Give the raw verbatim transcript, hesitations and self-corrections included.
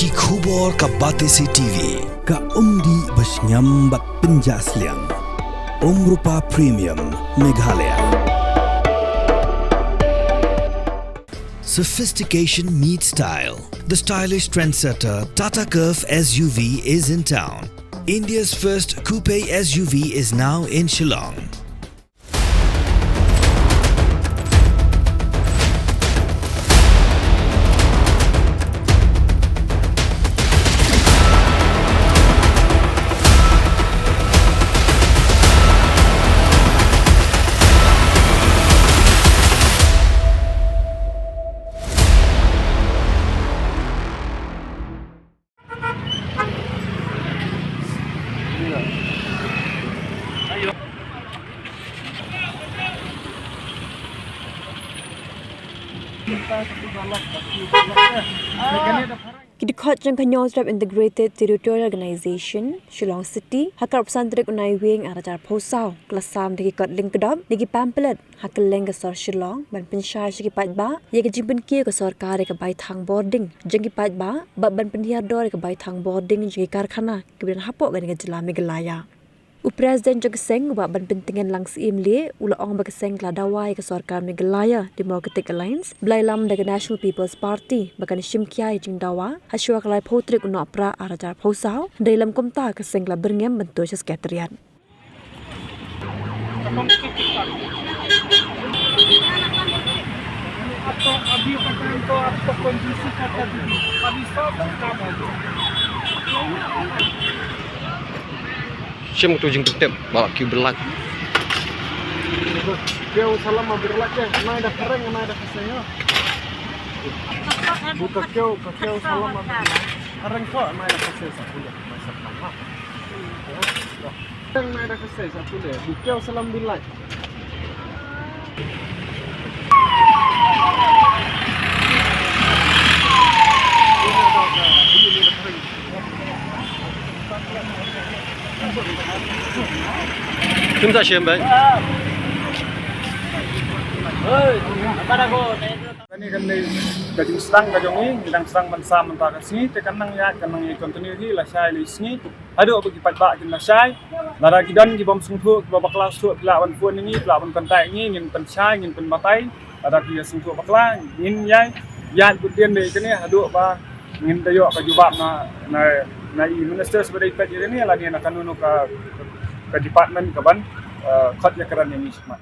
Ki khubor ka Batesi T V, ka umdih ba shngiam bad pynjah sliang. Umrupa Premium, Meghalaya. Sophistication meets style. The stylish trendsetter Tata Curvv S U V is in town. India's first coupe S U V is now in Shillong. Ki dkhot jong ka Hynñiewtrep Integrated Territorial Organization, Shillong City, ha ka arphew san tarik u Naiwieng arhajar arphew saw, ka la sam da ki kot lyngkdop da ki pamphlet ha kylleng ka sor Shillong ban pynshai sha ki paidbah ïa ka jingpynkiew ka sorkar ïa ka baithang bording jong ki paidbah bad ban pynhiar dor ïa ka baithang bording jong ki karkhana kiba don hapoh kane ka jylla Meghalaya. U President jong ka seng, u Bah Banpyntngen Langsyiem Lieh, u la ong ba ka seng ka la dawa ïa ka sorkar Meghalaya Democratic Alliance ba la ïalam da ka National People's Party ba kan shim khia ïa ka jingdawa ha shuwa ka laiphew tarik u Nohprah arhajar arphew saw, hynrei lym kumta ka seng ka la byrngem ban tuid sha Secretariat. Shim tu jingtip ba la kiew byrlak. Kiew salam ma byrlak ke, nai da khareng, nai da khase ïa. Buka kiew, ka kiew salam ma byrlak. Khareng ko, nai da khase sa pule, nai sa pule. Khareng nai da khase sa pule, bu kiew salam byrlak. Kim sa shim bad. Kane kan dei ka jingsdang ka jong ngi, ngi dang sdang ban sam mynta ka sngi, te kan nang ïaid, kan nang ïaid continue hi, lashai lai sngi. Haduh ba ki paidbah kin lashai. Lada ki don ki bym sngewthuh, kiba bakla shuh, ki lah ban phone ïa ngi, ki lah ban contact ïa ngi, ngin pynshai, ngin pynbatai. Lada ki sngewthuh bakla, ngin ïai ïaid bud dien bad kane haduh ba ngin da ïoh ka jubab na, na, na i minister ba dei peit ïa kane, lane na kano kano ka, ka department kaban, eh, khot ïa kren ïa ngi shakhmat.